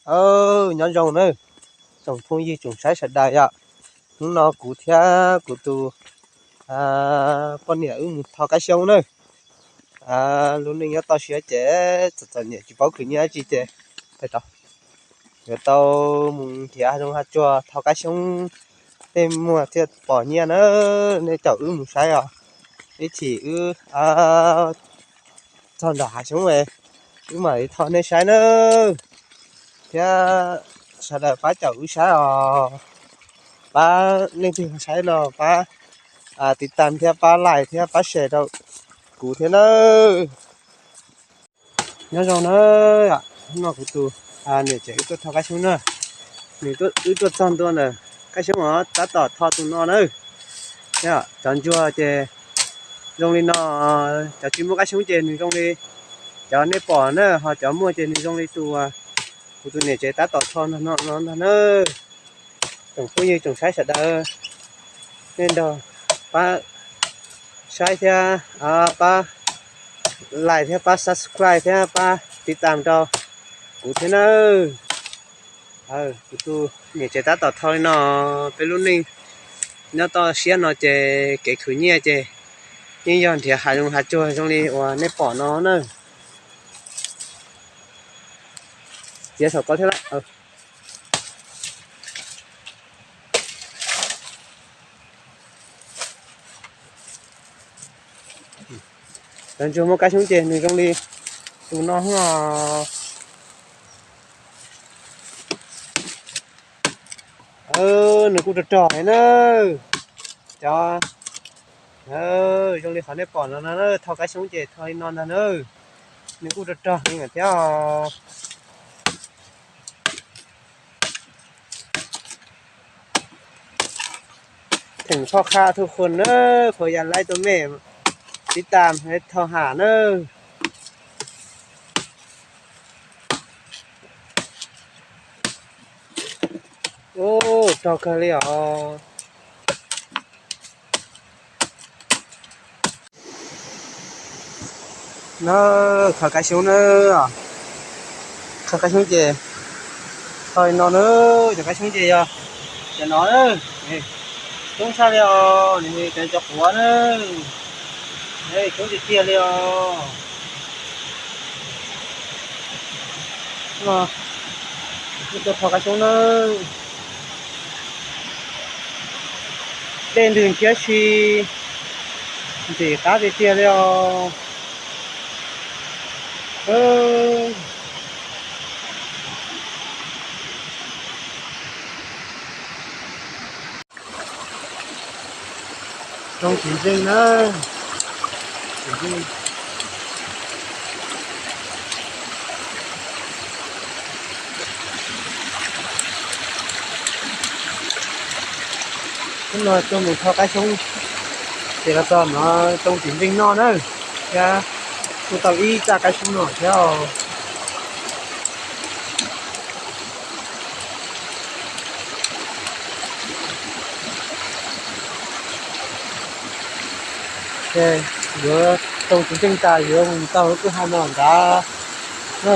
Aw, nyob zoo nawb tsoom phooj ywg tsoom saib sawv daws yom. Hnub no kuv thiab kuv tus poj niam wb mus tho kab xyoob nawb. Lub neej nyob toj siab ces txom txom nyem tsis paub khwv nyiaj dab tsi ces yuav tau mus nrhiav hav zoov hav tsuag tho kab xyoob, tej muag thiaj pom nyiaj na. Nej caum wb mus saib os, ib chim wb txog nram hav xyoob wb mam li tho nej saib nawb. Thiab sawv daws pab caum wb saib os, pab leej twg saib no pab tiv tam thiab pab like thiab pab share rau kuv thiab nawb. Nyob zoo na, hnub no kuv tus niam tsev wb tuaj tho kab xyoob na. Nws wb tuaj txog ntua ntawm kab xyoob os, tab tom tho tus no na. Cov ntsuag ces zoo li no, cov tsis muaj kab xyoob ces nws zoo li cov nej pom na, ho cov muaj ces nws zoo li tus kuv tus niam tsev tab tom tho no no ntag na. Tsoom phooj ywg tsoom saib sawv daws, nej nrog pab saib thiab pab like thiab pab subscribe thiab pab tiv tam rau kuv thiab nawb. Kuv tus niam tsev tab tom tho li no, peb lub neej nyob toj siab no ces kev khwv nyiaj ces yeej yog nrhiav hav zoov hav tsuag zoo li uas nej pom no na. Txiav saum ko thiab lawm. Cov ntsuag muaj kab xyoob ces nws zoo li tus no os. Nws kuj rog rog li na. Cov zoo li qhov nej pom no no, tho kab xyoob ces tho li no ntag na. Nws kuj rog rog li lawm thiab os. Theem phob qha thuj qhua na, phob yas laib tua mej tib tam thau ham na. Ub, rog kawg li os. No, khaws kab xyoob na, khaws kab xyoob ces tho li no na, cov kab xyoob ces yog cov no, coob tshaj li os, cov quav na, coob tiag tiag li os. No, wb tuaj tho kab xyoob na, dej ntws thiab si, ntxim qab tiag tiag li os. Zoo tsis ntseeg na. Hnub no tuaj mus tho kab xyoob ces los txog no, zoo tsis ntseeg noj na, thiab kuj tau ib txaj kab xyoob no thiab. Yuav zoo tsis ntseeg tas yuav mus tau lub kwj ha no nrad na.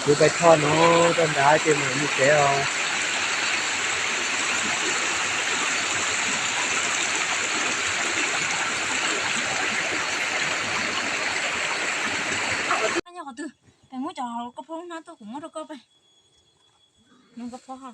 Yuav pais tho no rau nrad ces mam mus tsev os. Nyob qhov twg? Peb muab cov koj phob hnab tuaj kuv muab rau koj peb. Nug koj phob ho.